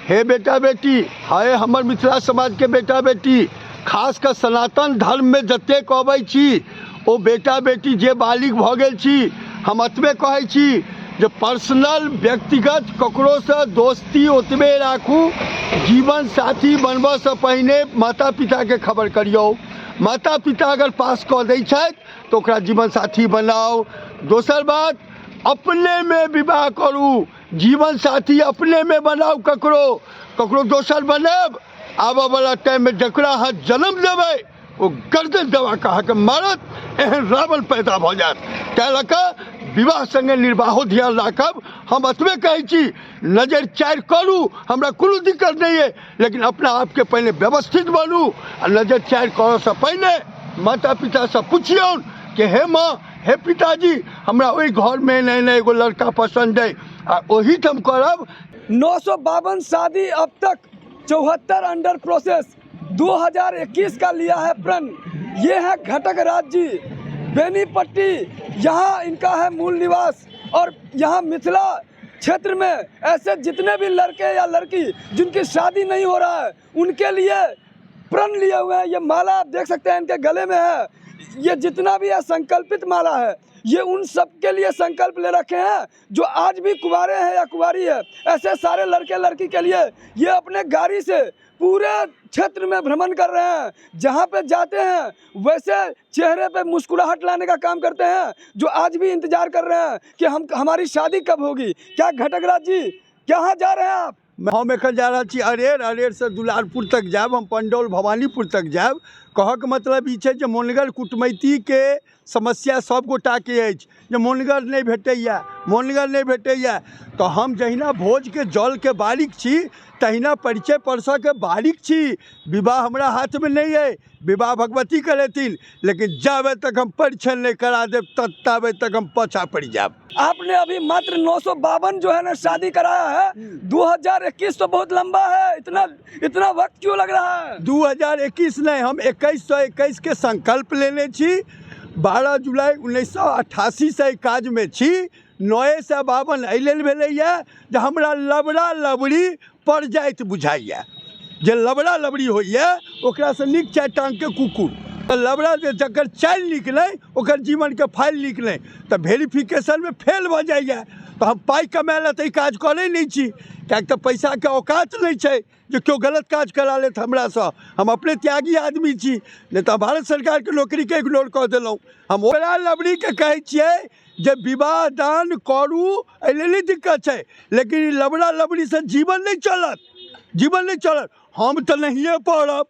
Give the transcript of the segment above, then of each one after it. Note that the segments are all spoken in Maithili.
हे बेटा बेटी, हे हमर मिथिला समाजके बेटा बेटी, खास कऽ सनातन धर्ममे जतेक अबै छी ओ बेटा बेटी जे बालिग भऽ गेल छी, हम एतबे कहै छी जे पर्सनल व्यक्तिगत ककरोसँ दोस्ती ओतबे राखू, जीवन साथी बनबऽसँ पहिने माता पिताके खबर करियौ। माता पिता अगर पास कऽ दै छथि तऽ ओकरा जीवन साथी बनाउ। दोसर बात, अपनेमे विवाह करू, जीवन साथी अपनेमे बनाउ, ककरो ककरो दोसर बनायब आबऽवला टाइममे जकरा अहाँ जन्म देबै ओ गर्दन दबा कऽ अहाँके मारत, एहन रावण पैदा भऽ जायत। ताहि लऽ कऽ विवाह सङ्गे निर्वाहो ध्यान राखब। हम एतबे कहै छी, नजरि चारि करू, हमरा कोनो दिक्कत नहि अइ, लेकिन अपना आपके पहिने व्यवस्थित बनू आ नजरि चारि करऽसँ पहिने माता पितासँ पुछियौन कि हे माँ, हे पिताजी, हमरा ओहि घरमे एना एना एगो लड़का पसन्द अइ आ ओहिठाम करब। 952 शादी अब तक, 74 अंडर प्रोसेस, 2021 का लिया है प्रण। ये है घटक राज जी, बेनीपट्टी, यहाँ इनका है मूल निवास। और यहाँ मिथिला क्षेत्र में ऐसे जितने भी लड़के या लड़की जिनकी शादी नहीं हो रहा है उनके लिए प्रण लिए हुए हैं। ये माला आप देख सकते हैं इनके गले में है, ये जितना भी है संकल्पित माला है, ये उन सब के लिए संकल्प ले रखे हैं जो आज भी कुंवारे हैं या कुंवारी है। ऐसे सारे लड़के लड़की के लिए ये अपने गाड़ी से पूरे क्षेत्र में भ्रमण कर रहे हैं। जहाँ पे जाते हैं वैसे चेहरे पे मुस्कुराहट लाने का काम करते हैं, जो आज भी इंतजार कर रहे हैं कि हम हमारी शादी कब होगी। क्या घटक राज जी, कहाँ जा रहे हैं आप? हम एखन जा रहल छी अरेर, अरेरसँ दुलारपुर तक जायब, हम पंडौल भवानीपुर तक जायब। कहऽके मतलब ई छै जे मोनगर कुटमैतीके समस्या सब गोटाके अछि जे मोनगर नहि भेटैए, मोनगर नहि भेटैए। तऽ हम जहिना भोजके जलके बारिक छी तहिना परिचय परसऽके बारिक छी। विवाह हमरा हाथमे नहि अइ, विवाह भगवती करेथिन, लेकिन जाबे तक हम परिछन नहि करा देब ताबे तक हम पाछा पड़ि जायब। आपने अभी मात्र 952 जो है ना शादी कराया है, 2021 तो बहुत लंबा है, इतना इतना वक्त क्यों लग रहा है? 2021 नहीं, हम 2121 के संकल्प लेने छी। 12 जुलाई 1988 से एहि काजमे छी। 952 एहि लेल भेलैए जे हमरा लबड़ा लबड़ी पर जाइत बुझाइए। जे लबड़ा लबड़ी होइए ओकरासँ नीक चारि टाङ्गके कुकुर। तऽ लबड़ा जे जकर चालि नीक नहि ओकर जीवनके फाइल नीक नहि, तऽ वेरिफिकेशनमे फेल भऽ जाइए। तऽ हम पाइ कमाइ लए तऽ ई काज करै नहि छी, किएकि तऽ पैसाके औकात नहि छै जे केओ गलत काज करा लेत हमरासँ। हम अपने त्यागी आदमी छी, नहि तऽ भारत सरकारके नौकरीके इग्नोर कऽ देलहुँ। हम ओकरा लबड़ीके कहै छियै जे विवाह दान करू, एहि लेल नहि दिक्कत छै, लेकिन ई लबड़ा लबड़ीसँ जीवन नहि चलत, जीवन नहि चलत। हम तऽ नहिए पढ़ब,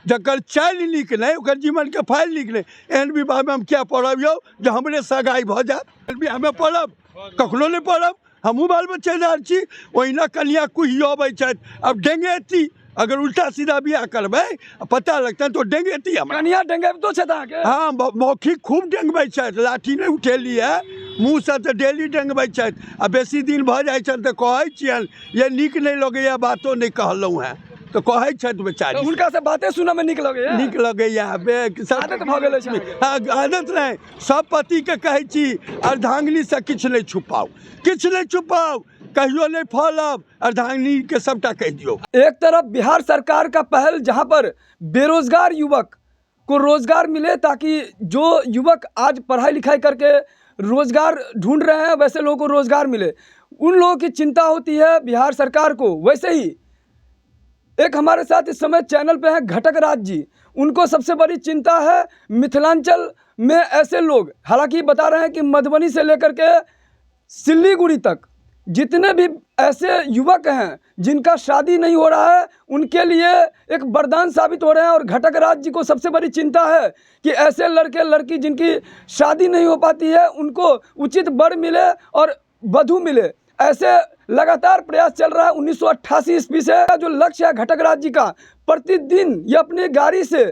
जकर चालि नीक नहि ओकर जीवनके फाइल नीक नहि, एहन विवाहमे हम किया पढ़ब यौ जे हमरे सगाइ भऽ जायत। बियाहमे पढ़ब कखनो नहि पढ़ब, हमहूँ बाल बच्चेदार छी। ओहिना कनिया कुही अबै छथि, आब डेंगेती, अगर उल्टा सीधा बियाह करबै आ पता लगतनि तऽ ओ डेंगेती हमरा। कनिया डेंगेबितो छथि अहाँके? हँ, मौखिक खूब डेंगबै छथि, लाठी नहि उठेली है, मुँहसँ तऽ डेली डेंगबै छथि। आ बेसी दिन भऽ जाइ छनि तऽ कहै छियनि ये नीक नहि लगैए, बातो नहि कहलहुँ हेँ, तऽ कहै छथि बेचारी। हुनका से बाते सुनऽ मे नीक लगैया? नीक लगैया। आदत भऽ गेल अछि अहाँके? हँ, आदत नहि, सब पतिके कहै छी अर्धांगिनीसँ किछु नहि छुपाउ, किछु नहि छुपाउ, कहियो नहि फलब, अर्धांगिनीके सबटा कहि दियौ। एक तरफ बिहार सरकार का पहल, जहां पर बेरोजगार युवक को रोजगार मिले ताकि जो युवक आज पढ़ाई लिखाई करके रोजगार ढूंढ रहे हैं वैसे लोगों को रोजगार मिले, उन लोगों की चिंता होती है बिहार सरकार को। वैसे ही एक हमारे साथ इस समय चैनल पे हैं घटक राज जी, उनको सबसे बड़ी चिंता है मिथिलांचल में ऐसे लोग, हालांकि बता रहे हैं कि मधुबनी से लेकर के सिलीगुड़ी तक जितने भी ऐसे युवक हैं जिनका शादी नहीं हो रहा है उनके लिए एक वरदान साबित हो रहे हैं। और घटक राज जी को सबसे बड़ी चिंता है कि ऐसे लड़के लड़की जिनकी शादी नहीं हो पाती है उनको उचित वर मिले और वधू मिले, ऐसे लगातार प्रयास चल रहा है। 1988 ईस्वी से जो लक्ष्य है घटक राज जी का, प्रतिदिन ये अपनी गाड़ी से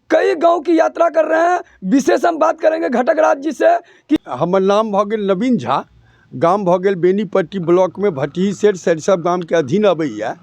कई गांव की यात्रा कर रहे हैं। विशेष हम बात करेंगे घटक राज जी से कि हमर नाम भऽ गेल नवीन झा, गाम भऽ गेल बेनीपट्टी ब्लॉकमे भटही सेठ सरिसब गामके अधीन अबैए।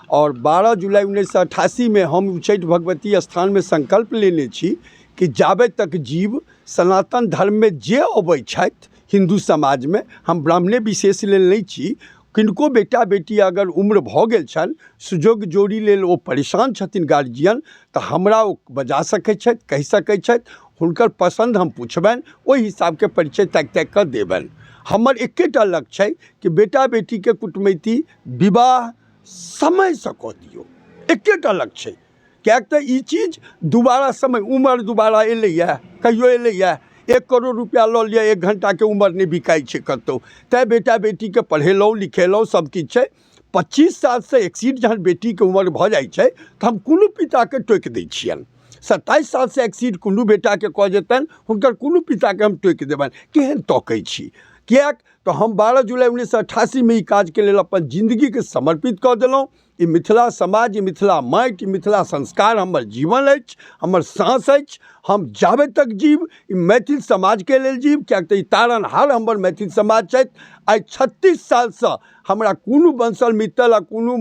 आओर 12 जुलाई 1988मे हम उच्चैठ भगवती स्थानमे संकल्प लेने छी कि जाबे तक जीव सनातन धर्ममे जे अबै छथि हिन्दू समाजमे, हम ब्राह्मणे विशेष लेल नहि छी, किनको बेटा बेटी अगर उम्र भऽ गेल छनि, सुजोग जोड़ी लेल ओ परेशान छथिन गार्जियन, तऽ हमरा ओ बजा सकै छथि, कहि सकै छथि। हुनकर पसन्द हम पुछबनि, ओहि हिसाबके परिचय ताकि ताकि कऽ देबनि। हमर एकेटा लक्ष्य छै कि बेटा बेटीके कुटुमैती विवाह समयसँ कऽ दियौ। एकेटा लक्ष्य छै, किएक तऽ ई चीज दुबारा समय उमर दुबारा एलैए? कहियो एलैए? 1 करोड़ रुपैआ लऽ लिअ, एक घण्टाके उमर नहि बिकाइ छै कतहु। तैँ बेटा बेटीके पढ़ेलहुँ लिखेलहुँ, सब किछु छै। 25 सालसँ एक्सीड जहन बेटीके उमर भऽ जाइ छै तऽ हम कोनो पिताके टोकि दै छियनि। 27 सालसँ एक्सीड कोनो बेटाके कऽ जेतनि हुनकर कोनो पिताके, हम टोकि देबनि, केहन तकै छी। किएक तऽ हम 12 जुलाई 1988मे ई काजके लेल अपन जिन्दगीके समर्पित कऽ देलहुँ। ई मिथिला समाज, ई मिथिला माटि, ई मिथिला संस्कार हमर जीवन अछि, हमर साँस अछि। हम जाबे तक जीब, ई मैथिल समाजके लेल जीब, किएक तऽ ई तारणहार हमर मैथिल समाज छथि। आइ 36 सालसँ हमरा कोनो बंसल मित्तल आ कोनो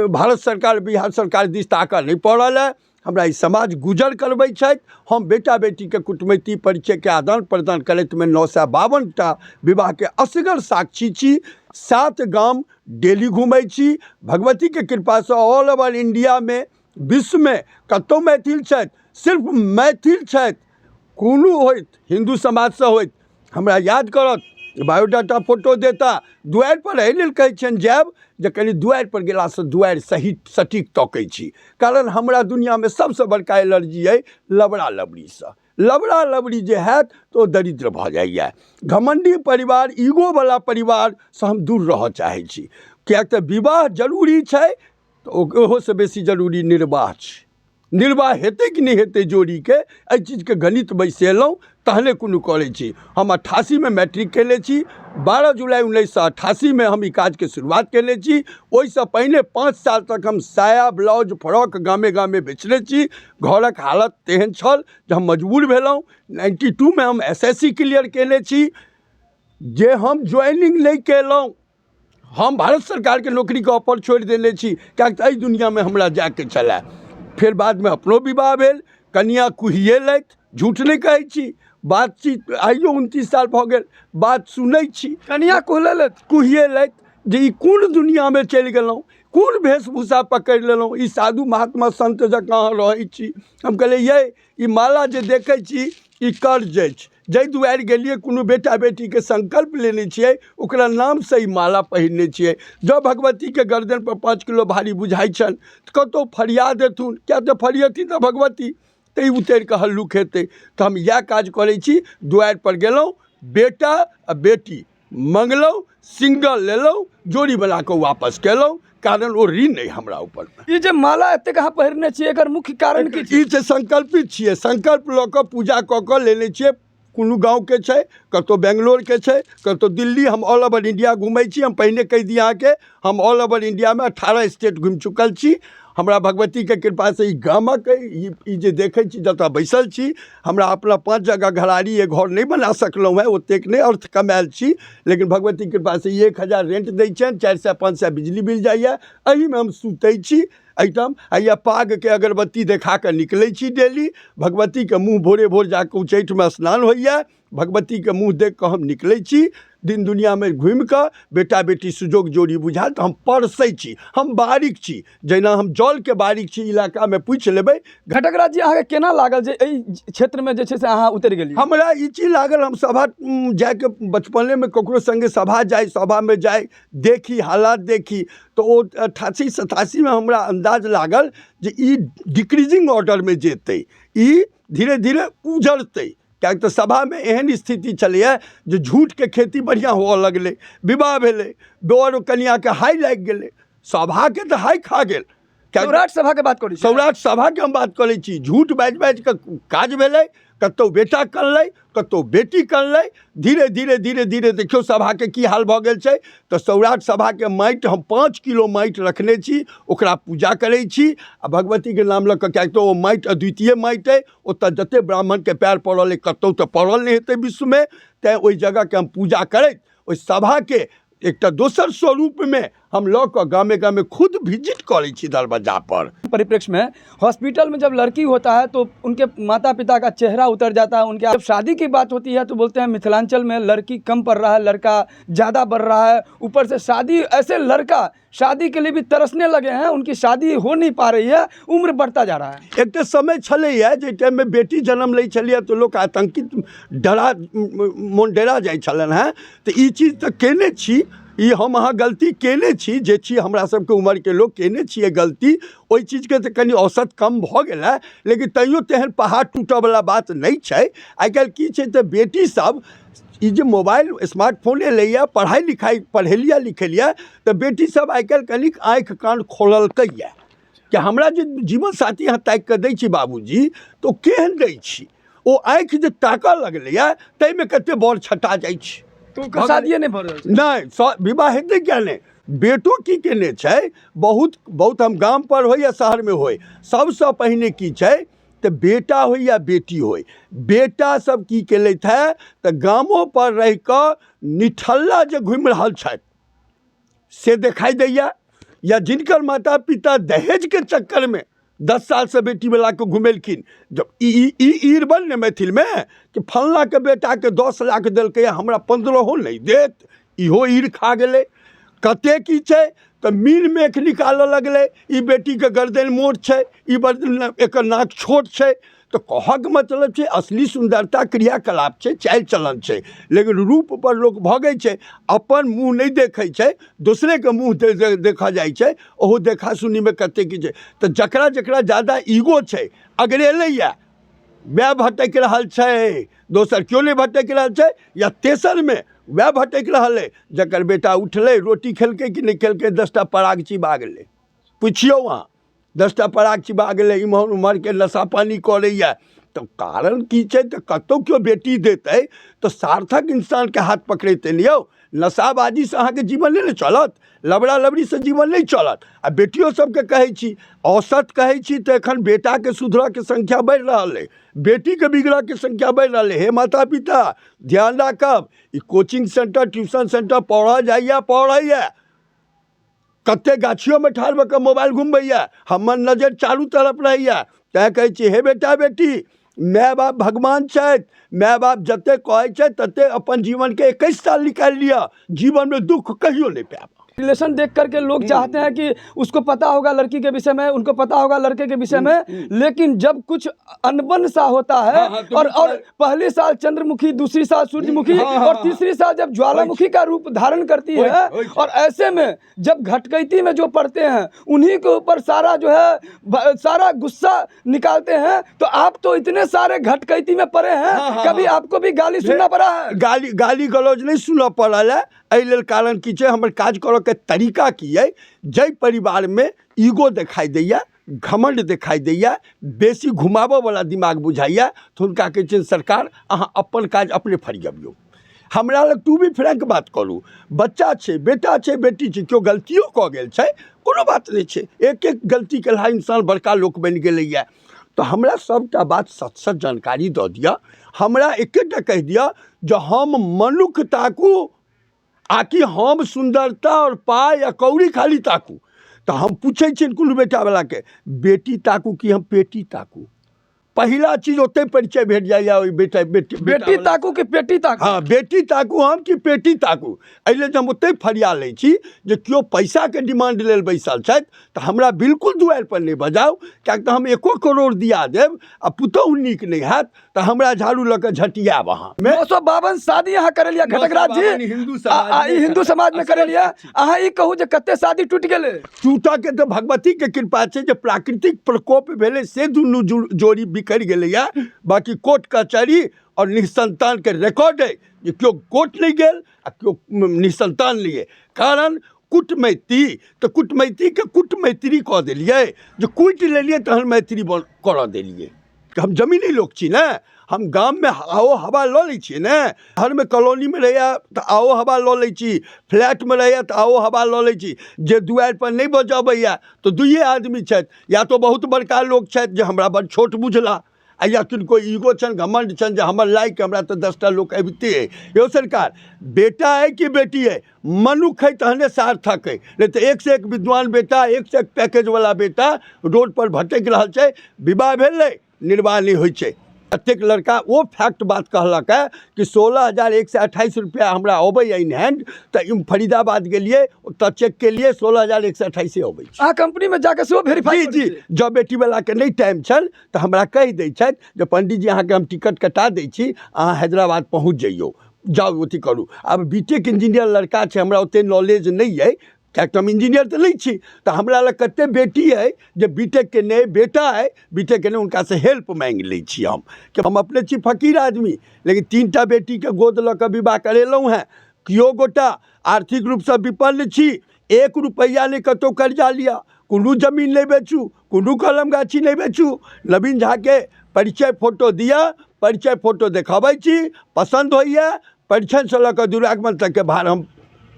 भारत सरकार, बिहार सरकार दिस ताकऽ नहि पड़ल अइ। हमरा ई समाज गुजर करबै छथि। हम बेटा बेटीके कुटुमैती परिचयके आदान प्रदान करैतमे 952 टा विवाहके असगर साक्षी छी। सात गाम डेली घुमै छी। भगवतीके कृपासँ ऑल ओवर इण्डियामे, विश्वमे कतहु मैथिल छथि, सिर्फ मैथिल छथि, कोनो होइत हिन्दू समाजसँ होइत, हमरा याद करत, बायोडाटा फोटो देता। दुआरिपर एहि लेल कहै छियनि जायब जे कनि दुआरिपर गेलासँ दुआरि सही सटीक तकै छी, कारण हमरा दुनिआँमे सबसँ बड़का एलर्जी अइ लबरा लबरीसँ। लबरा लबरी जे हैत तऽ ओ दरिद्र भऽ जाइए। घमण्डी परिवार, ईगोवला परिवारसँ हम दूर रहऽ चाहै छी, किएक तऽ विवाह जरूरी छै तऽ ओहोसँ बेसी जरूरी निर्वाह छै। निर्वाह हेतै कि नहि हेतै जोड़ीके, एहि चीजके गणित बैसेलहुँ तहने कोनो करै छी। हम 88मे मैट्रिक कयने छी। 12 जुलाई 1988मे हम ई काजके शुरुआत कयने छी। ओहिसँ पहिने 5 साल तक हम साया, ब्लाउज, फ्रॉक गामे गामे बेचने छी। घरक हालत तेहन छल जे हम मजबूर भेलहुँ। 92मे हम एस एस सी क्लियर कयने छी, जे हम ज्वाइनिंग नहि कयलहुँ। हम भारत सरकारके नौकरीके ऑफर छोड़ि देने छी, किएक तऽ एहि दुनिआँमे हमरा जाइके छलए। फेर बादमे अपनो विवाह भेल, कनिआँ कुहिएलथि। झूठ नहि कहै छी, बातचीत आइयो 29 साल भऽ गेल, बात सुनै छी। कनिआँ कुहलेलथि? कुहिएलथि जे ई कोन दुनिआँमे चलि गेलहुँ, कोन वेशभूषा पकड़ि लेलहुँ, ई साधु महात्मा संत जकाँ अहाँ रहै छी। हम कहलियै, यै, ई माला जे देखै छी ई कर्ज अछि। जाहि दुआरि गेलियै, कोनो बेटा बेटीके संकल्प लेने छियै, ओकरा नामसँ ई माला पहिरने छियै। जँ भगवतीके गर्दनपर 5 किलो भारी बुझाइ छनि तऽ कतहु फरिया देथुन, किएक तऽ फरियेथिन तऽ भगवती तऽ ई उतरि कऽ हल्लुक हेतै। तऽ हम इएह काज करै छी। दुआरिपर गेलहुँ, बेटा आ बेटी मंगलहुँ, सिंगल लेलहुँ, जोड़ी बना कऽ वापस केलहुँ, कारण ओ ऋण अइ हमरा ऊपरमे। ई जे माला एतेक अहाँ पहिरने छियै, एकर मुख्य कारण की छै? ई छै, संकल्पित छियै, संकल्प लऽ कऽ पूजा कऽ कऽ लेने छियै। कोनो गाँवके छै, कतहु बेंगलोरके छै, कतहु दिल्ली। हम ऑल ओवर इंडिया घूमै छी। हम पहिने कहि दी अहाँके, हम ऑल ओवर इंडियामे 18 स्टेट घुमि चुकल छी। हमरा भगवतीके कृपासँ ई गामक ई जे देखै छी, जतऽ बैसल छी, हमरा अपना पाँच जगह घराड़ी एक घर नहि बना सकलहुँ हेँ, ओतेक नहि अर्थ कमायल छी, लेकिन भगवतीके कृपासँ ई 1000 रेंट दै छियनि, 400 500 बिजली बिल जाइए, एहिमे हम सुतै छी एहिठाम। हैया पागके अगरबत्ती देखा कऽ निकलै छी डेली। भगवतीके मुँह भोरे भोर जाकऽ उच्चैठमे स्नान होइए, भगवतीके मुँह देख कऽ हम निकलै छी। दिन दुनिआँमे घुमि कऽ बेटा बेटी सुजोग जोड़ी बुझायल तऽ हम परसै छी। हम बारिक छी, जहिना हम जलके बारिक छी, इलाकामे पूछि लेबै। घटकराज जी, अहाँके केना लागल जे एहि क्षेत्रमे जे छै से अहाँ उतरि गेलियै? हमरा ई चीज लागल, हम सभा जाइके बचपनेमे ककरो सङ्गे सभा जाइ, सभामे जाइ, देखी, हालात देखी, तऽ ओ 88 87मे हमरा अन्दाज लागल जे ई डिक्रीजिंग ऑर्डरमे जेतै, ई धीरे धीरे उजड़तै, किएक तऽ सभामे एहन स्थिति छलैए जे झूठके खेती बढ़िआँ हुअ लगलै। विवाह भेलै, बर कनिआँके हाइ लागि गेलै, सभाके तऽ हाइ खा गेल। सौराठ सभाके बात करै छी? सौराठ सभाके हम बात करै छी। झूठ बाजि बाजि कऽ काज भेलै, कतहु बेटा कनलै, कतहु बेटी कनलै। धीरे धीरे धीरे धीरे देखियौ सभाके की हाल भऽ गेल छै। तऽ सौराठ सभाके माटि हम 5 किलो माटि रखने छी, ओकरा पूजा करै छी आ भगवतीके नाम लऽ कऽ, किएक तऽ ओ माटि अद्वितीय माटि अइ। ओतऽ जते ब्राह्मणके पैर पड़ल अइ, कतहु तऽ पड़ल नहि हेतै विश्वमे। तैँ ओहि जगहके हम पूजा करैत ओहि सभाके एकटा दोसर स्वरूपमे हम लऽ कऽ गामे गामे खुद विजिट करै छी दरवज्जापर। परिप्रेक्ष्य में हॉस्पिटल में जब लड़की होता है तो उनके माता पिता का चेहरा उतर जाता है उनके। जब शादी की बात होती है तो बोलते हैं मिथिलांचल में लड़की कम पड़ रहा है, लड़का ज़्यादा बढ़ रहा है। ऊपर से शादी, ऐसे लड़का शादी के लिए भी तरसने लगे हैं, उनकी शादी हो नहीं पा रही है, उम्र बढ़ता जा रहा है। एक तऽ समय छलैए जाहि टाइममे बेटी जन्म लै छलैए तऽ लोक आतङ्कित डरा मोन डरा जाइ छलनि हेँ। तऽ ई चीज तऽ केने छी, ई हम अहाँ गलती केने छी, जे छी हमरा सबके उमरके लोक केने छियै गलती। ओहि चीजके तऽ कनि औसत कम भऽ गेल हेँ, लेकिन तैयो तेहन पहाड़ टूटऽवला बात नहि छै। आइ काल्हि की छै तऽ बेटी सब ई जे मोबाइल स्मार्टफोन एलैए, पढ़ाइ लिखाइ पढ़ेलियै लिखेलियै, तऽ बेटी सब आइ काल्हि कनिक आँखि कान खोललकैए कि हमरा जे जीवन साथी अहाँ ताकि कऽ दै छी बाबूजी, तऽ ओ केहन दै छी। ओ आँखि जे ताकऽ लगलैए ताहिमे कते बड़ छटा जाइ छै। तऽ ओकर शादिए नहि भऽ रहल छै। नहि, विवाह हेतै किया नहि। बेटो की केने छै, बहुत बहुत हम गामपर होय या शहरमे होय, सबसँ पहिने की छै तऽ बेटा होय या बेटी होय, बेटा सब की केलथि हे तऽ गामोपर रहि कऽ निठल्ला जे घुमि रहल छथि से देखाइ दैए, या जिनकर माता पिता दहेजके चक्करमे 10 सालसँ बेटीवलाके घुमेलखिन। जब ई ई ईरबन ने मैथिलमे कि फल्लाँके बेटाके 10 लाख देलकै, हमरा 15 नहि देत, इहो ईर खा गेलै। कते की छै तऽ मीन मेख निकालऽ लगलै, ई बेटीके गर्दन मोट छै, ई एकर नाक छोट छै। तऽ कहऽके मतलब छै असली सुन्दरता क्रियाकलाप छै, चालि चलन छै, लेकिन रूपपर लोक भगै छै, अपन मुँह नहि देखै छै, दोसरेके मुँह देखऽ जाइ छै। ओहो देखा सुनीमे कते की छै। तऽ जकरा जकरा ज्यादा ईगो छै अगरेलैए वएह भटकि रहल छै, दोसर केओ नहि भटकि रहल छै। या तेसरमे वएह भटकि रहल अइ जकर बेटा उठलै, रोटी खेलकै कि नहि खेलकै, 10टा पराग चिबा गेलै। पुछियौ अहाँ, 10टा पराग चिबा गेलै, इम्हर उम्हरके नशा पानी करैए। तऽ कारण की छै तऽ कतहु केओ बेटी देतै तऽ सार्थक इंसानके हाथ पकड़ेतै ने यौ। नशाबाजीसँ अहाँके जीवन नहि ने चलत, लबड़ा लबड़ीसँ जीवन नहि चलत। आ बेटियो सबके कहै छी, औसत कहै छी तऽ एखन बेटाके सुधरऽके संख्या बढ़ि रहल अइ, बेटीके बिगड़ऽके संख्या बढ़ि रहल अइ। हे माता पिता, ध्यान राखब, ई कोचिंग सेंटर ट्यूशन सेंटर पढ़ऽ जाइए, पढ़ैए, कते गाछियोमे ठाढ़ भऽ कऽ मोबाइल घुमबैए, हमर नजरि चारू तरफ रहैए। तैँ कहै छी हे बेटा बेटी, माय बाप भगवान छथि, माय बाप जते कहै छथि तते अपन जीवनके 21 साल निकालि लिअ, जीवनमे दुःख कहियो नहि पायब। रिलेशन देख करके लोग चाहते हैं कि उसको पता होगा लड़की के विषय में, उनको पता होगा लड़के के विषय में, लेकिन जब कुछ अनबन सा होता है तो और पहली साल चंद्रमुखी, दूसरी साल सूर्यमुखी और तीसरी साल जब ज्वालामुखी का रूप धारण करती है, और ऐसे में जब घटकैती में जो पड़ते हैं उन्हीं के ऊपर सारा जो है सारा गुस्सा निकालते हैं। तो आप तो इतने सारे घटकैती में पड़े हैं, कभी आपको भी गाली सुनना पड़ा है? गाली गाली गलौज नहि सुनऽ पड़ल है। एहि लेल कारण की छै, हमर काज करऽके तरीका की अइ, जाहि परिवारमे ईगो देखाइ दैए, घमण्ड देखाइ दैए, बेसी घुमाबऽवला दिमाग बुझाइए, तऽ हुनका कहै छियनि सरकार अहाँ अपन काज अपने फरियबियौ। हमरा लग टू बी फ्रैंक बात करू, बच्चा छै, बेटा छै, बेटी छै, केओ गलतियो कऽ गेल छै, कोनो बात नहि छै, एक एक गलती केलहा इंसान बड़का लोक बनि गेलैए। तऽ हमरा सबटा बात सच सच जानकारी दऽ दिअ, हमरा एकेटा कहि दिअ जे हम मनुख ताकू आकि हम सुन्दरता आओर पाइ आ कौड़ी खाली ताकू। तऽ हम पूछै छियनि कोनो बेटावलाके, बेटी ताकू कि हम पेटी ताकू? पहिला चीज ओतहि परिचय भेट जाइए ओहि बेटा बेटी बेटी ताकू कि पेटी ताकू? हाँ, बेटी ताकू हम कि पेटी ताकू। एहि लेल हम ओतहि फरिया लै छी जे केओ पैसाके डिमांड लेल बैसल छथि तऽ हमरा बिल्कुल दुआरिपर नहि बजाउ, किएक तऽ हम 1 करोड़ दिया देब आ पुतहु नीक नहि हैत तऽ हमरा झाड़ू लऽ कऽ झटियाएब अहाँ। 952 शादी अहाँ करेलियै घटकराज जी, हिंदू ई हिंदू समाजमे करेलियै। अहाँ ई कहू जे कते शादी टूटि गेलै? टूटऽके तऽ भगवतीके कृपा छै जे प्राकृतिक प्रकोप भेलै से दुनू जोड़ी बिखरि गेलैए, बाँकी कोर्ट कचहरी आओर निसन्तानके रिकॉर्ड अइ जे केओ कोर्ट नहि गेल आ केओ निसन्तान नहि अइ। कारण कुटमैती तऽ कुटमैतीके कुटमैत्री कऽ देलियै, जे कुटि लेलियै तहन मैत्री करऽ देलियै। हम जमीनी लोक छी ने, हम गाममे आओ हवा लऽ लै छियै ने, घरमे कॉलोनीमे रहैए तऽ आओ हवा लऽ लै छी, फ्लैटमे रहैए तऽ आओ हवा लऽ लै छी। जे दुआरिपर नहि बजबैए तऽ दुइए आदमी छथि, या तऽ बहुत बड़का लोक छथि जे हमरा बड़ छोट बुझला, आ या किनको ईगो छनि, घमण्ड छनि जे हमर लाइक हमरा तऽ 10टा लोक अबिते अइ। यौ सरकार, बेटा अइ कि बेटी अइ, मनुख अइ तहने सार्थक अइ, नहि तऽ एकसँ एक विद्वान बेटा, एकसँ एक पैकेजवला बेटा रोडपर भटकि रहल छै। विवाह भेलै, निर्वाह नहि होइ छै। कतेक लड़का ओ फैक्ट बात कहलक है कि 16,128 रुपैआ हमरा अबैए इन हैंड, तऽ फरीदाबाद गेलियै, ओतऽ चेक केलियै, 16,128 अबै छै। अहाँ कंपनी में जाके सेहो वेरीफाई? जी जी, जँ बेटीवलाके नहि टाइम छनि तऽ हमरा कहि दै छथि जे पंडीजी अहाँके हम टिकट कटा दै छी, अहाँ हैदराबाद पहुँच जइयौ, जाउ अथी करू। आब बी टेक इंजीनियर लड़का छै, हमरा ओतेक नॉलेज नहि अइ, किएक तऽ हम इंजीनियर तऽ नहि छी। तऽ हमरा लग कतेक बेटी अइ जे बी टेक केने अइ, बेटा अइ बी टेक केने, हुनकासँ हेल्प माँगि लै छी हम, कि हम अपने छी फकीर आदमी, लेकिन 3टा बेटीके गोद लऽ कऽ विवाह करेलहुँ हेँ। केओ गोटा आर्थिक रूपसँ विपन्न छी, 1 रुपैआ नहि कतहु कर्जा लिअ, कोनो जमीन नहि बेचू, कोनो कलम गाछी नहि बेचू। नवीन झाके परिचय फोटो दिअ, परिचय फोटो देखाबै छी, पसन्द होइए, परिछनसँ लऽ कऽ दुरागमन तकके भार हम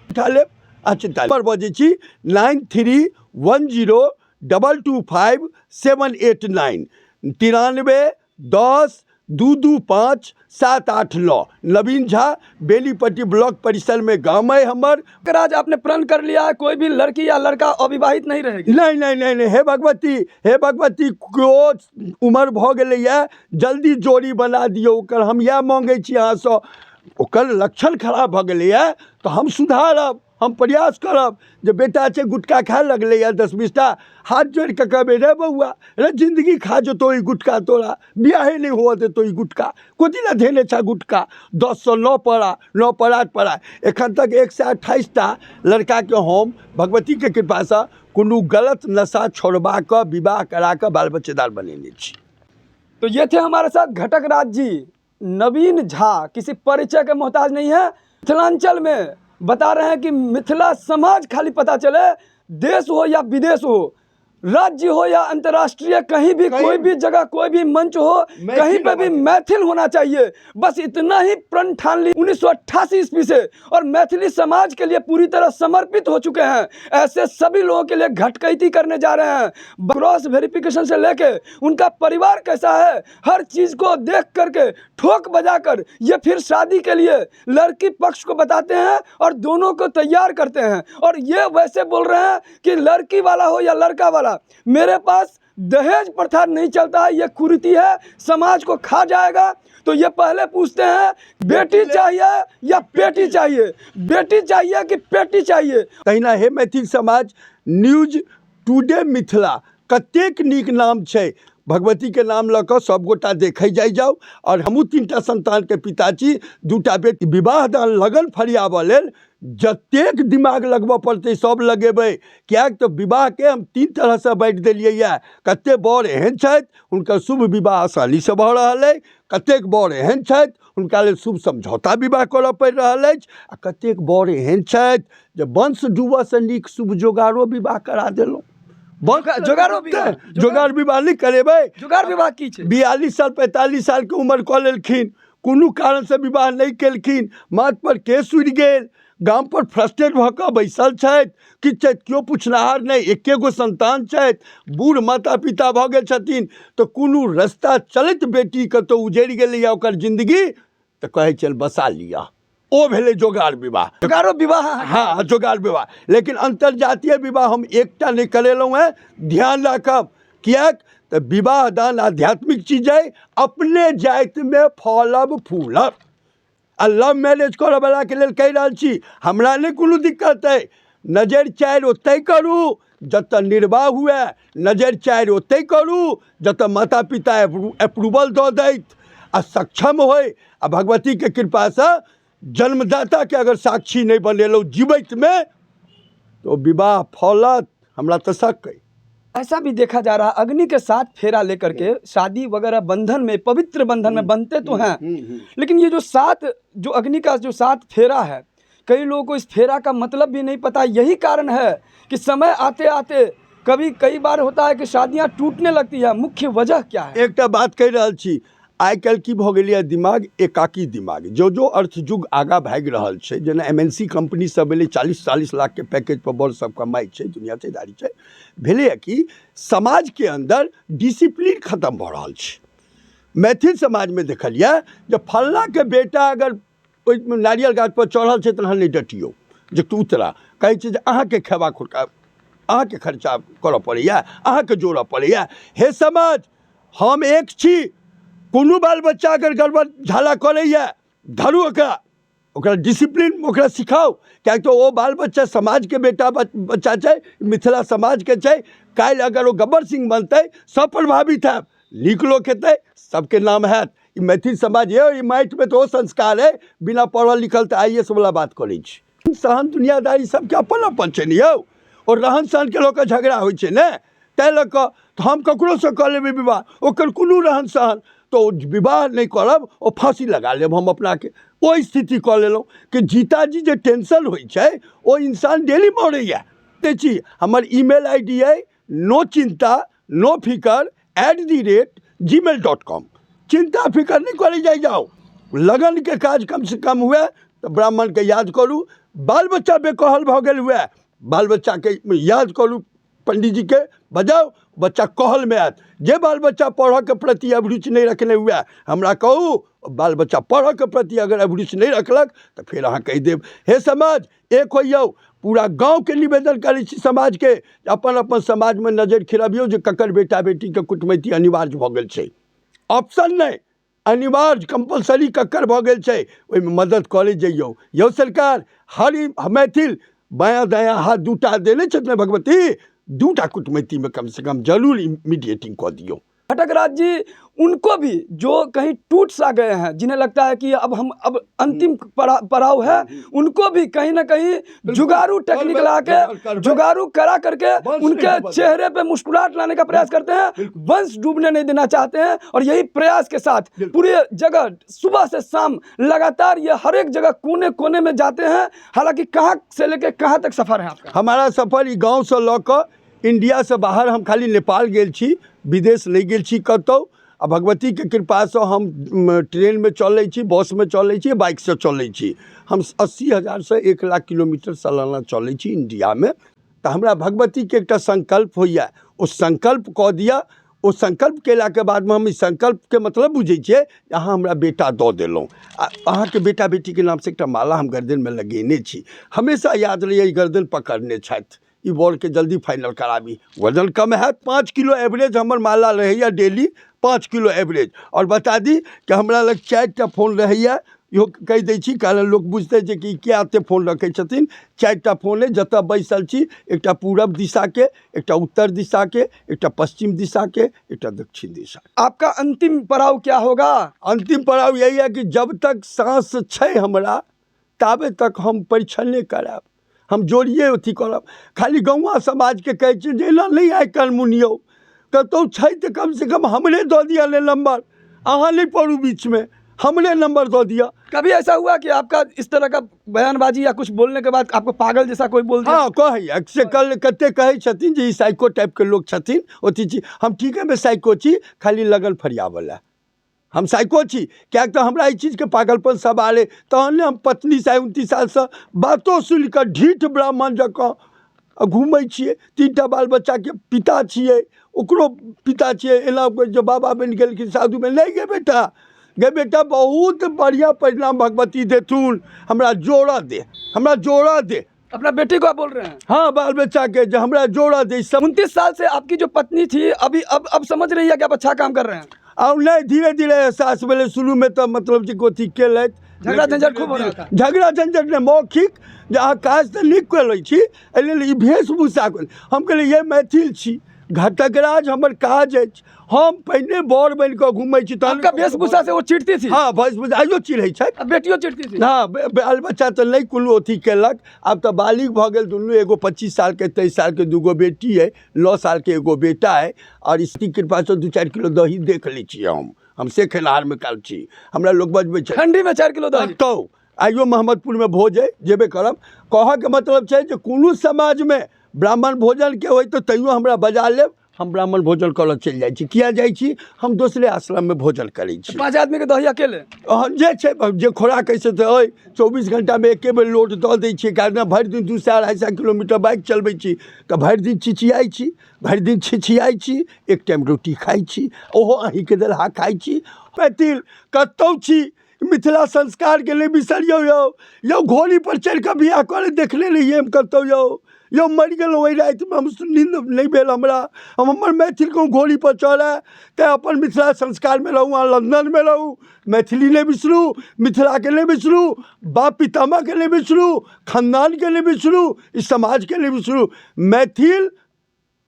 उठा लेब। आ चिन्ता पर बजै छी 9310 225 789, 93 10 2 2 5 7 8 9। नवीन झा, बेनीपट्टी ब्लॉक परिसर में गाम है हमर। आज आपने प्रण कर लिया है कोई भी लड़की या लड़का अविवाहित नहीं रहेगी? नहीं नहीं नहीं नहीं, हे भगवती, हे भगवती, केओ उम्र भऽ गेलैए, जल्दी जोड़ी बना दियौ, ओकर हम इएह मांगै छी अहाँसँ। ओकर लक्षण खराब भऽ गेलैए तऽ हम सुधारब, हम प्रयास करब। जे बेटा छै गुटखा खाए लगलैए 10-20टा, हाथ जोड़ि कऽ कहबै, रे बौआ रे, जिन्दगी खा जेतौ ई गुटखा, तोरा बियाहे नहि हुअ देतौ ई गुटखा, कोथी लए धेने छह गुटखा? 10सँ 9 पड़ा, 9 पर 8 पड़ा। एखन तक 128टा लड़काके हम भगवतीके कृपासँ कोनो गलत नशा छोड़बा कऽ, विवाह करा कऽ बाल बच्चेदार बनेने छी। तो ये थे हमारे साथ घटक राज जी नवीन झा, किसी परिचय के मोहताज नहीं है। मिथिलांचल में बता रहे हैं कि मिथिला समाज खाली पता चले, देश हो या विदेश हो, राज्य हो या अंतर्राष्ट्रीय, कहीं भी कोई भी जगह कोई भी मंच हो, कहीं पे भी मैथिल होना चाहिए, बस इतना ही प्रण ठान ली 1988 ईस्वी से और मैथिली समाज के लिए पूरी तरह समर्पित हो चुके हैं। ऐसे सभी लोगों के लिए घटकैती करने जा रहे हैं। क्रॉस वेरिफिकेशन से लेके उनका परिवार कैसा है, हर चीज़ को देख करके ठोक बजाकर ये फिर शादी के लिए लड़की पक्ष को बताते हैं और दोनों को तैयार करते हैं। और ये वैसे बोल रहे हैं कि लड़की वाला हो या लड़का वाला, मेरे पास दहेज प्रथा नहीं चलता है, ये कुरीति है, समाज को खा जाएगा। तो ये पहले पूछते हैं बेटी चाहिए या पेटी चाहिए, बेटी चाहिए कि पेटी चाहिए। तहिना हे मैथिल समाज, न्यूज टुडे मिथिला कतेक नीक नाम छै, भगवतीके नाम लऽ कऽ सबगोटा देखै जाइ जाउ। आओर हमहूँ 3टा संतानके पिता छी, 2टा बेटी। विवाह दान लगन फरियाबऽ लेल जतेक दिमाग लगबऽ पड़तै सब लगेबै, किएक तऽ विवाहके हम 3 तरहसँ बाँटि देलियैए। कतेक बर एहन छथि हुनकर शुभ विवाह आसानीसँ भऽ रहल अइ, कतेक बर एहन छथि हुनका लेल शुभ समझौता विवाह करऽ पड़ि रहल अछि, आ कतेक बर एहन छथि जे वंश डूबऽसँ नीक शुभ जोगारो विवाह करा देलहुँ। जोगारो विवाह? जोगार विवाह नहि करेबै। जोगार विवाह की छै? 42 साल 45 सालके उम्र कऽ लेलखिन, कोनो कारणसँ विवाह नहि केलखिन, माथ पर केस उड़ि गेल, गाम पर फ्रस्ट्रेट भऽ कऽ बैसल छथि, किछु छथि, केओ पुछनिहार नहि, एके गो संतान छथि, बूढ़ माता पिता भऽ गेल छथिन, तऽ कोनो रस्ता चलैत बेटी कतहु उजड़ि गेलैए ओकर जिन्दगी, तऽ कहै छनि बसा लिअ। ओ भेलै जोगार विवाह। जोगारो विवाह? हाँ, जोगार विवाह। लेकिन अंतर्जातीय विवाह हम एकटा नहि करेलहुँ हेँ, ध्यान राखब, किएक तऽ विवाह दान आध्यात्मिक चीज अइ, अपने जातिमे फलब फूलब। आ लव मैरिज करऽवलाके लेल कहि रहल छी, हमरा नहि कोनो दिक्कत अइ, नजरि चारि ओतहि करू जतऽ निर्वाह हुए, नजरि चारि ओतहि करू जतऽ माता पिता अप्रूवल दऽ दैत आ सक्षम होइ, आ भगवतीके कृपासँ जन्मदाताके अगर साक्षी नहि बनेलहुँ जीवैतमे तऽ ओ विवाह फलत, हमरा तऽ शक अइ। ऐसा भी देखा जा रहा है अग्नि के साथ फेरा लेकर के शादी वगैरह बंधन में, पवित्र बंधन में बनते तो हैं, लेकिन ये जो सात, जो अग्नि का जो 7 फेरा है, कई लोगों को इस फेरा का मतलब भी नहीं पता। यही कारण है कि समय आते आते कभी कई बार होता है कि शादियां टूटने लगती है। मुख्य वजह क्या है? एकटा बात कहि रहल छी, आइ काल्हि की भऽ गेलैए, दिमाग एकाकी दिमाग, जो जो अर्थयुग आगाँ भागि रहल छै, जेना एम एन सी कम्पनी सब एलै, 40-40 लाखके पैकेज पर बड़ सब कमाइ छै, दुनिया छै, दारी छै, भेलैए कि समाजके अन्दर डिसिप्लीन खतम भऽ रहल छै। मैथिल समाजमे देखलियै जे फल्लाँके बेटा अगर ओहि नारियल गाछपर चढ़ल छै तऽ अहाँ नहि डटियौ जे तू उतरा। कहै छै जे अहाँके खेबा खुरका, अहाँके खर्चा करऽ पड़ैए, अहाँके जोड़ऽ पड़ैए। हे समाज, हम एक छी। कोनो बाल बच्चा अगर गड़बड़ झाला करैए, धरू ओकरा, ओकरा डिसिप्लीन ओकरा सिखाउ, किएक तऽ ओ बाल बच्चा समाजके बेटा बच्चा छै, मिथिला समाजके छै। काल्हि अगर ओ गब्बर सिंह बनतै, सब प्रभावित हैत, नीक लोक हेतै, सबके नाम हैत। ई मैथिल समाज यौ, ई माटिमे तऽ ओ संस्कार अइ, बिना पढ़ल लिखल तऽ आइ ए एस वला बात करै छी। सहन दुनियादारी सबके अपन अपन छै ने यौ, ओ रहन सहनके लऽ कऽ झगड़ा होइ छै ने, ताहि लऽ कऽ तऽ हम ककरोसँ कऽ लेबै विवाह, ओकर कोनो रहन सहन तऽ ओ विवाह नहि करब, ओ फाँसी लगा लेब हम अपनाके। ओ स्थिति कऽ लेलहुँ कि जीताजी जे टेंशन होइ छै, ओ इंसान डेली मरैए। दै छी, हमर ईमेल I D अइ नो चिन्ता नो फिकर @gmail.com। चिन्ता फिकर नहि करै जाइ जाउ, लगनके काज कमसँ कम हुए तऽ ब्राह्मणके याद करू। बाल बच्चा बेकहल भऽ गेल हुए, बाल बच्चाके याद करू, पंडीजीके बजाउ, बच्चा कहलमे आयत। जे बाल बच्चा पढ़ऽके प्रति अभिरुचि नहि रखने हुए, हमरा कहू, बाल बच्चा पढ़ऽके प्रति अगर अभिरुचि नहि रखलक तऽ फेर अहाँ कहि देब। हे समाज, एक होइयौ। पूरा गाँवके निवेदन करै छी समाजके, अपन अपन समाजमे नजरि खिरबियौ जे ककर बेटा बेटीके कुटमैती अनिवार्य भऽ गेल छै, ऑप्शन नहि, अनिवार्य कम्पलसरी ककर भऽ गेल छै, ओहिमे मदद करै जइयौ। यौ सरकार, हर मैथिल बायाँ दायाँ हाथ दूटा देने छथि ने भगवती, दूटा कुटमैतीमे कमसँ कम जरूर मीडिएटिंग कऽ दियौ। घटकराज जी उनको भी जो कहीं टूट सा गए हैं, जिन्हें लगता है कि अब हम अब अंतिम पड़ाव है, उनको भी कहीं ना कहीं जुगाड़ू टेक्निक ला के जुगाड़ू करा करके उनके चेहरे पे मुस्कुराहट लाने का प्रयास करते हैं, वंश डूबने नहीं देना चाहते हैं। और यही प्रयास के साथ पूरे जगह सुबह से शाम लगातार ये हर एक जगह कोने कोने में जाते हैं। हालांकि कहाँ से लेके कहाँ तक सफर है आपका? हमारा सफर ई गाँव से लऽ कऽ इंडियासँ बाहर हम खाली नेपाल गेल छी, विदेश नहि गेल छी कतहु। आ भगवतीके कृपासँ हम ट्रेनमे चलै छी, बसमे चलै छी, बाइकसँ चलै छी। हम 80,000सँ 1 लाख किलोमीटर सालाना चलै छी इंडियामे। तऽ हमरा भगवतीके एकटा संकल्प होइए, ओ संकल्प कऽ दिअ। ओ संकल्प केलाके बादमे हम ई संकल्पके मतलब बुझै छियै जे अहाँ हमरा बेटा दऽ देलहुँ, आ अहाँके बेटा बेटीके नामसँ एकटा माला हम गर्दनमे लगेने छी, हमेशा याद रहैए ई गर्दन पकड़ने छथि, ई बॉलके जल्दी फाइनल कराबी, वजन कम हैत। 5 किलो एवरेज हमर माला रहैए डेली, 5 किलो एवरेज। आओर बता दी कि हमरा लग 4टा फोन रहैए, इहो कहि दै छी, कारण लोक बुझतै जे कि किया एतेक फोन रखै छथिन। 4टा फोन अइ, जतऽ बैसल छी, एकटा पूरब दिशाके, एकटा उत्तर दिशाके, एकटा पश्चिम दिशाके, एकटा दक्षिण दिशा। आपका अंतिम पड़ाव क्या होगा? अंतिम पड़ाव यही है कि जब तक साँस छै हमरा, ताबे तक हम परिछने करायब, हम जोड़िए अथी करब। खाली गौआँ समाजके कहै छियै जे एना नहि आइ काल्हि मुनियौ, कतहु छै तऽ कमसँ कम हमरे दऽ दिअ ने नम्बर, अहाँ नहि पड़ू बीचमे, हमरे नंबर दऽ दिअ। कभी ऐसा हुआ कि आपका इस तरह का बयानबाजी या कुछ बोलने के बाद आपको पागल जैसा कोई बोल दिया? हँ, कहैए से कल कते कहै छथिन जे ई साइको टाइपके लोक छथिन, अथी छी। हम ठीकेमे साइको छी, खाली लगन फरियाबऽ लए हम साइको छी, किएक तऽ हमरा एहि चीजके पागलपन सवाल अइ, तहन ने हम पत्नीसँ आइ 29 सालसँ बातो सुनिकऽ ढीठ ब्राह्मण जकाँ घूमै छियै। 3टा बाल बच्चाके पिता छियै, ओकरो पिता छियै। एना जे बाबा बनि गेलखिन साधु बनि नहि, गे बेटा, गे बेटा, बहुत बढ़िआँ परिणाम भगवती देथुन, हमरा जोड़ऽ दे, हमरा जोड़ऽ दे। अपना बेटी को आप बोल रहे हैं? हाँ, बाल बच्चा के जो हमरा जोड़ा दे सब। 29 साल से आपकी जो पत्नी थी, अभी अब समझ रही है कि आप अच्छा काम कर रहे हैं? आब नहि, धीरे धीरे एहसास भेलै। शुरूमे तऽ मतलब जे अथी केलथि, झगड़ा झंझट खूब हो रहा था। झगड़ा झंझट नहि, मौखिक जे अहाँ काज तऽ नीक कऽ लै छी, एहि लेल ई वेशभूषा। हम कहलियै ये मैथिल छी, घटकराज हमर काज अछि, हम पहिने बर बनि कऽ घूमै छी तहन। आपका वेशभूषा से वो चिढ़ती थी? हँ, वेशभूषा आइयो चिढ़ै छथि। अब बेटियों चिढ़ती थी? हँ, बाल बच्चा तऽ नहि कोनो अथी केलक, आब तऽ बालिग भऽ गेल दुनू, एगो 25 सालके, 23 सालके दूगो बेटी अइ, 9 सालके एगो बेटा अइ। आओर इसकी कृपासँ 2-4 किलो दही देख लै छियै हम से खेनिहारमे काल छी, हमरा लोक बजबै छै। ठंडी में 4 किलो दही? कतहु आइयो मोहम्मदपुरमे भोज अइ, जेबे करब। कहऽके मतलब छै जे कोनो समाजमे ब्राह्मण भोजनके होइ तऽ तैयो हमरा बजा लेब, हम ब्राह्मण भोजन करऽ चलि जाइ छी। किया जाइ छी? हम दोसरे आश्रममे भोजन करै छी। 5 आदमीके दही अकेले? अहाँ जे छै जे खोराक अछि से तऽ अइ। 24 घण्टामे एके बेर लोड दऽ दै छियै, कारण भरि दिन 200 250 किलोमीटर बाइक चलबै छी तऽ भरि दिन चिचियाइ छी, भरि दिन छिछियाइ छी, एक टाइम रोटी खाइ छी, ओहो अहीँके देलहा खाइ छी। मैथिल कतहु छी, मिथिला संस्कारके नहि बिसरियौ यौ। यौ घोड़ीपर चढ़ि कऽ बियाह करैत देखने रहियै हम कतहु यौ। यौ मरि गेलहुँ ओहि रातिमे, हम नींद नहि भेल हमरा। हम हमर मैथिलके घोड़ीपर चढ़ए तैँ अपन मिथिला संस्कारमे रहू, अहाँ लन्दनमे रहू, मैथिली नहि बिसरू, मिथिलाके नहि बिसरू, बाप पितामहके नहि बिसरू, खानदानके नहि बिसरू, ई समाजके नहि बिसरू। मैथिल,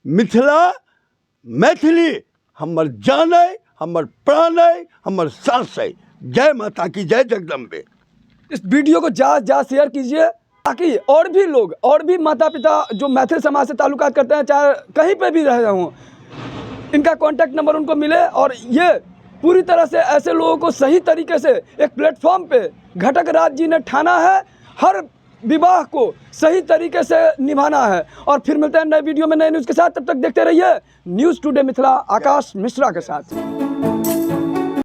मिथिला, मैथिली हमर जान अइ, हमर प्राण अइ, हमर साँस अइ। जय माता की जय जगदम्बे। इस वीडियो को ज़्यादा से ज़्यादा शेयर कीजिए ताकि और भी लोग और भी माता पिता जो मैथिल समाज से ताल्लुकात करते हैं, चाहे कहीं पे भी रह रहे हों, इनका कॉन्टैक्ट नंबर उनको मिले और ये पूरी तरह से ऐसे लोगों को सही तरीके से एक प्लेटफॉर्म पे घटक राज जी ने ठाना है, हर विवाह को सही तरीके से निभाना है। और फिर मिलते हैं नए वीडियो में नए न्यूज़ के साथ, तब तक देखते रहिए न्यूज़ टुडे मिथिला आकाश मिश्रा के साथ।